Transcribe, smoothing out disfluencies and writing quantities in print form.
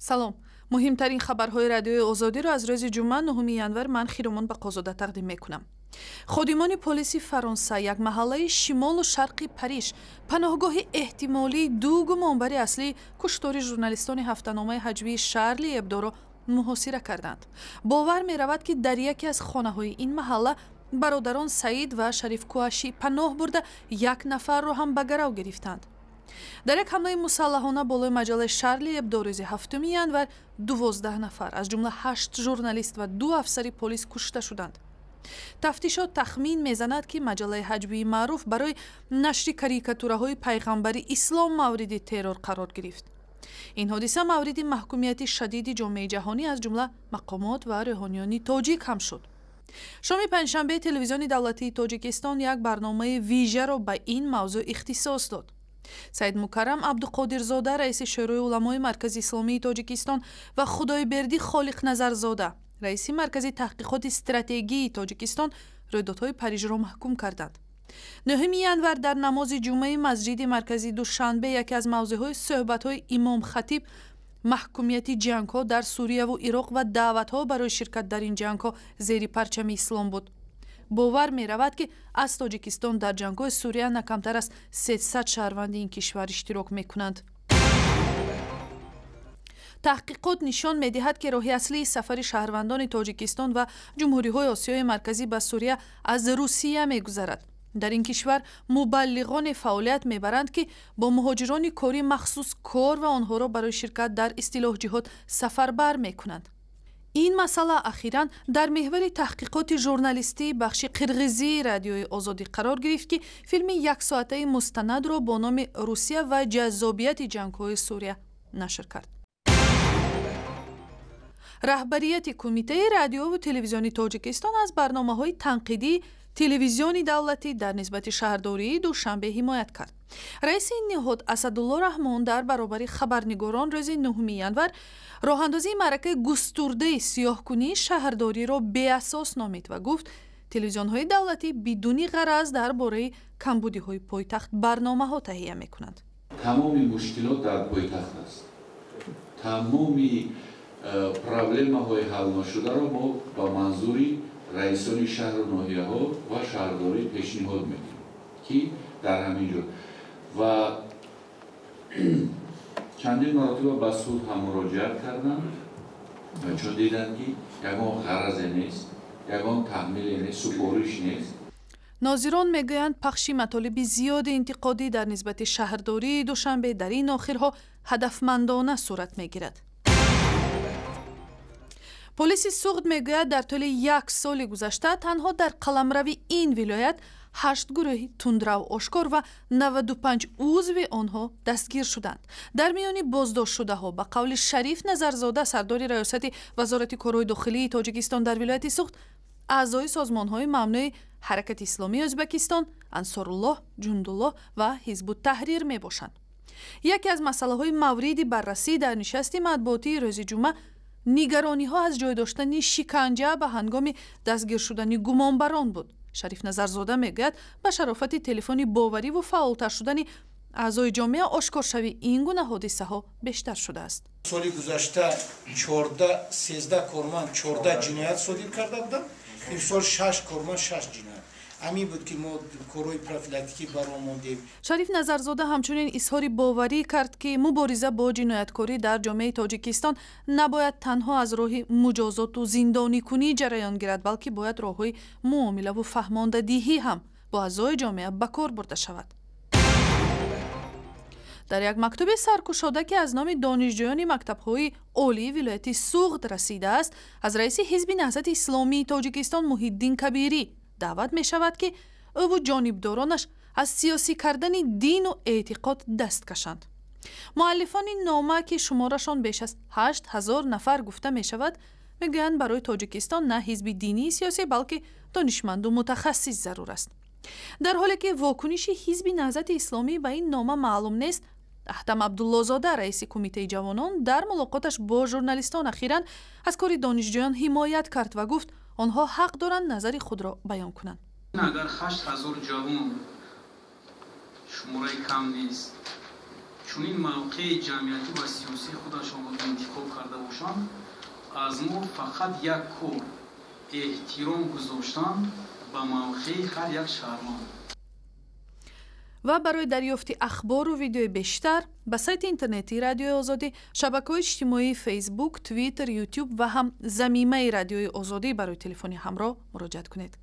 Салом. Муҳимтарин хабарҳои Радиои Озодиро аз рӯзи ҷумъа, 9 январ, ман, Хиромон Бақозода, тақдим мекунам. Ходимони полиси Фаронса як маҳаллаи шимолу шарқи Париж, паноҳгоҳи эҳтимолии ду гумонбари аслии куштори журналистони ҳафтаномаи ҳаҷвии Шарли Эбдоро муҳосира карданд. Бовар меравад, ки дар яке аз хонаҳои ин маҳалла бародарон Саид ва Шариф Куаши паноҳ бурда, як нафарро ҳам ба гарав гирифтанд. Дар як ҳамлаи мусаллаҳона болои маҷаллаи Шарли Эбдо рӯзи 7 январ 12 нафар, аз ҷумла ҳашт журналист ва ду афсари полис, кушта шуданд. Тафтишот тахмин мезанад, ки маҷаллаи ҳаҷвии маъруф барои нашри карикатураҳои пайғамбари ислом мавриди террор қарор гирифт. Ин ҳодиса мавриди маҳкумияти шадиди ҷомеаи ҷаҳонӣ, аз ҷумла мақомот ва рӯҳониёни тоҷик ҳам шуд. Шоми панҷшанбе телевизиони давлатии Тоҷикистон як барномаи вижаро ба ин мавзӯъ ихтисос дод. Саидмукаррам Абдуқодирзода, раиси Шӯрои уламои Маркази исломии Тоҷикистон, ва Худойбердӣ Холиқназарзода, раиси Маркази таҳқиқоти стратегии Тоҷикистон, рӯйдодҳои Парижро маҳкум карданд. 9 январ дар намози ҷумъаи масҷиди марказии Душанбе яке аз мавзӯъҳои суҳбатҳои имомхатиб маҳкумияти ҷангҳо дар Сурияву Ироқ ва даъватҳо барои ширкат дар ин ҷангҳо зери парчами ислом буд. Бовар меравад, ки аз Тоҷикистон дар ҷангҳои Сурия на камтар аз 300 шаҳрванди ин кишвар иштирок мекунанд. Таҳқиқот нишон медиҳад, ки роҳи аслии сафари шаҳрвандони Тоҷикистон ва ҷумҳуриҳои Осиёи Марказӣ ба Сурия аз Русия мегузарад. Дар ин кишвар мубаллиғоне фаъолият мебаранд, ки бо муҳоҷирони корӣ махсус кор ва онҳоро барои ширкат дар истилоҳ ҷиҳод сафарбар мекунанд. Ин масъала ахиран дар меҳвари таҳқиқоти журналистии бахши қирғизии Радиои Озодӣ қарор гирифт, ки филми яксоатаи мустанадро бо номи «Русия ва ҷаззобияти ҷангҳои Сурия» нашр кард. Раҳбарияти Кумитаи радиову телевизиони Тоҷикистон аз барномаҳои танқидии телевизиони давлатӣ дар нисбати шаҳрдории Душанбе ҳимоят кард. Раиси ин ниҳод Асадулло Раҳмон дар баробари хабарнигорон рӯзи 9 январ роҳандозии маъракаи густурдаи сиёҳкунии шаҳрдориро беасос номид ва гуфт, телевизионҳои давлатӣ бидуни ғараз дар бораи камбудиҳои пойтахт барномаҳо таҳия мекунанд. Тамоми мушкилот дар пойтахт аст. Тамоми проблемаҳои ҳалношударо мо ба манзури раисони шаҳру ноҳияҳо ва шаҳрдорӣ пешниҳод мекунем, ки дар ҳамин ҷо ва чандин маротиба ба суд ҳам муроҷиат карданд, чун диданд, ки ягон ғаразе нест, ягон таҳмиле нест, супориш нест. Нозирон мегӯянд, пахши матолиби зиёди интиқодӣ дар нисбати шаҳрдории Душанбе дар ин охирҳо ҳадафмандона сурат мегирад. Полиси Суғд мегӯяд, дар тӯли як соли гузашта танҳо дар қаламрави ин вилоят ҳашт гурӯҳи тундрав ошкор ва 95 узви онҳо дастгир шуданд. Дар миёни боздоштшудаҳо, ба қавли Шариф Назарзода, сардори раёсати Вазорати корҳои дохилии Тоҷикистон дар вилояти Суғд, аъзои созмонҳои мамнӯи Ҳаракати исломии Ӯзбекистон, Ансоруллоҳ, Ҷундуллоҳ ва Ҳизбуттаҳрир мебошанд. Яке аз масъалаҳои мавриди баррасӣ дар нишасти матбуотии рӯзи ҷумъа нигарониҳо аз ҷой доштани шиканҷа ба ҳангоми дастгир шудани гумонбарон буд. Шариф Назарзода мегӯяд, ба шарофати телефони бовариву фаъолтар шудани аъзои ҷомеа ошкоршавии ин гуна ҳодисаҳо бештар шудааст. Соли гузашта 14, 13 корманд 14 ҷиноят содир карда буданд, имсол шаш корманд шаш ҷиноят. Ҳамин буд, ки мо корҳои профилактикӣ баромондем. Шариф Назарзода ҳамчунин изҳори боварӣ кард, ки мубориза бо ҷинояткорӣ дар ҷомеаи Тоҷикистон набояд танҳо аз роҳи муҷозоту зиндоникунӣ ҷараён гирад, балки бояд роҳҳои муомилаву фаҳмондадиҳӣ ҳам бо аъзои ҷомеа ба кор бурда шавад. Дар як мактуби саркушода, ки аз номи донишҷӯёни мактабҳои олии вилояти Суғд расидааст, аз раиси Ҳизби Наҳзати исломии Тоҷикистон Муҳиддин Кабирӣ даъват мешавад, ки ӯву ҷонибдоронаш аз сиёсӣ кардани дину эътиқод даст кашанд. Муаллифони нома, ки шуморашон беш аз 8000 нафар гуфта мешавад, мегӯянд, барои Тоҷикистон на ҳизби динии сиёсӣ, балки донишманду мутахассис зарур аст. Дар ҳоле ки вокуниши Ҳизби Наҳзати исломӣ ба ин нома маълум нест, Аҳтам Абдуллозода, раиси Кумитаи ҷавонон, дар мулоқоташ бо журналистон ахиран аз кори донишҷӯён ҳимоят кард ва гуфт, онҳо ҳақ доранд назари худро баён кунанд. Агар 8000 ҷавон шумораи кам нест. Чунин мавқеи ҷамъиятӣ ва сиёсии худашонро интихоб карда бошанд, аз мо фақат як кор: эҳтиром гузоштан ба мавқеи ҳар як шаҳрванд. Ва барои дарёфти ахбору видеои бештар ба сайти интернетии Радиои Озодӣ, шабакаҳои иҷтимоии Фейсбук, Твиттер, Ютуб ва ҳам замимаи Радиои Озодӣ барои телефони ҳамроҳ муроҷиат кунед.